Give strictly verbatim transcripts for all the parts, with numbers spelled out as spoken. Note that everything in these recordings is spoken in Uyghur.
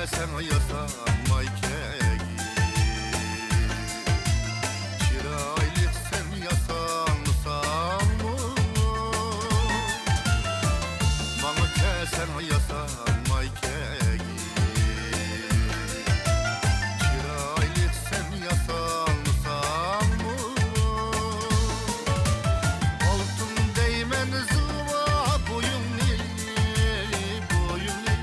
سەن ياسانماي كەگىن، چىرايلىق سەن ياسانمىساڭمۇ، ماڭا كەلسەڭ ياسانماي كەگىن، چىرايلىق سەن ياسانمىساڭمۇ، ئالتۇن دەيمەن زىلۋا بويۇڭنى، بويۇڭنى.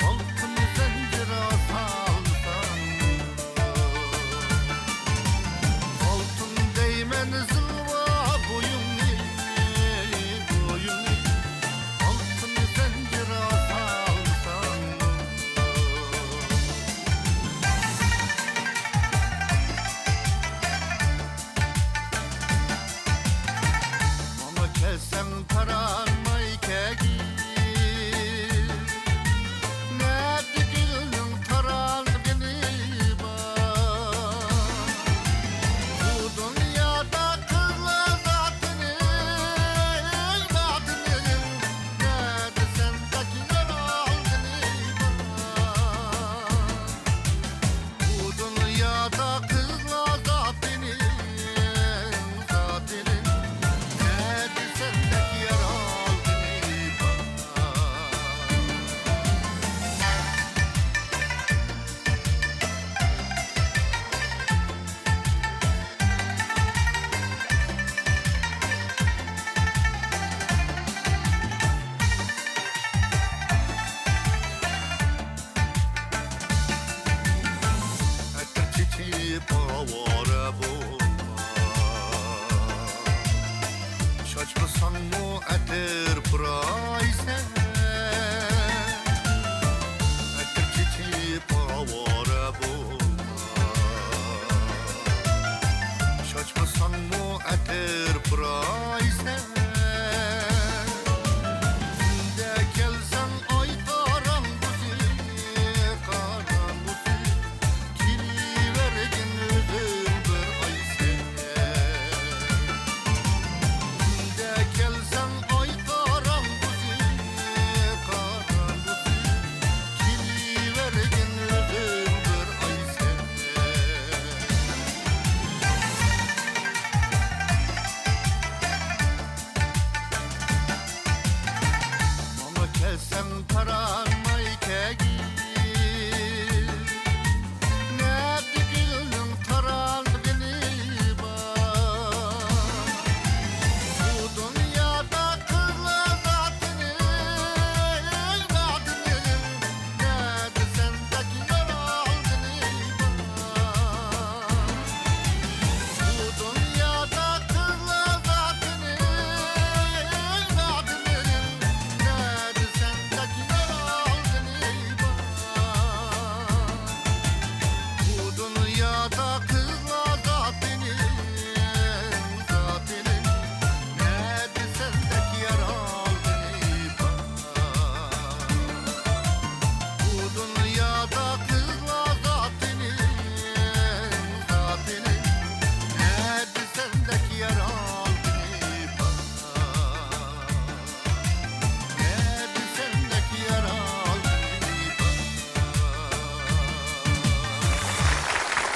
ئالتۇن زەنجىر سالساڭ، ئالتۇن دەيمەن زىلۋا بويۇڭنى، بويۇڭنى. ئالتۇن زەنجىر سالساڭ. ماڭا كەلسەڭ تارانماي كەگىن، نەدە گۈلنىڭ تارانغىنى بار؟ بۇ دۇنيادا قىزلار زاتىنىڭ، زاتىنىڭ، نەدە سەندەك يارالغىنى بار؟ بۇ دۇنيادا قىزلار زاتىنىڭ، زاتىنىڭ، نەدە سەندەك يارالغىنى بار؟ ئەتىر چېچىپ ئاۋارە بولما، چاچمىساڭمۇ ئەتىر پۇرايسەن. ئەتىر چېچىپ ئاۋارە بولما، چاچمىساڭمۇ ئەتىر پۇرايسەن. تۈندە كەلسەڭ ئاي قاراڭغۇسى، قاراڭغۇسى، كېلىۋەرگىن ئۆزۈڭ بىر ئايسەن. تۈندە كەلسەڭ ئاي قاراڭغۇسى، قاراڭغۇسى، كېلىۋەرگىن ئۆزۈڭ بىر ئايسەن. ماڭا كەلسەڭ تارانماي كەگىن،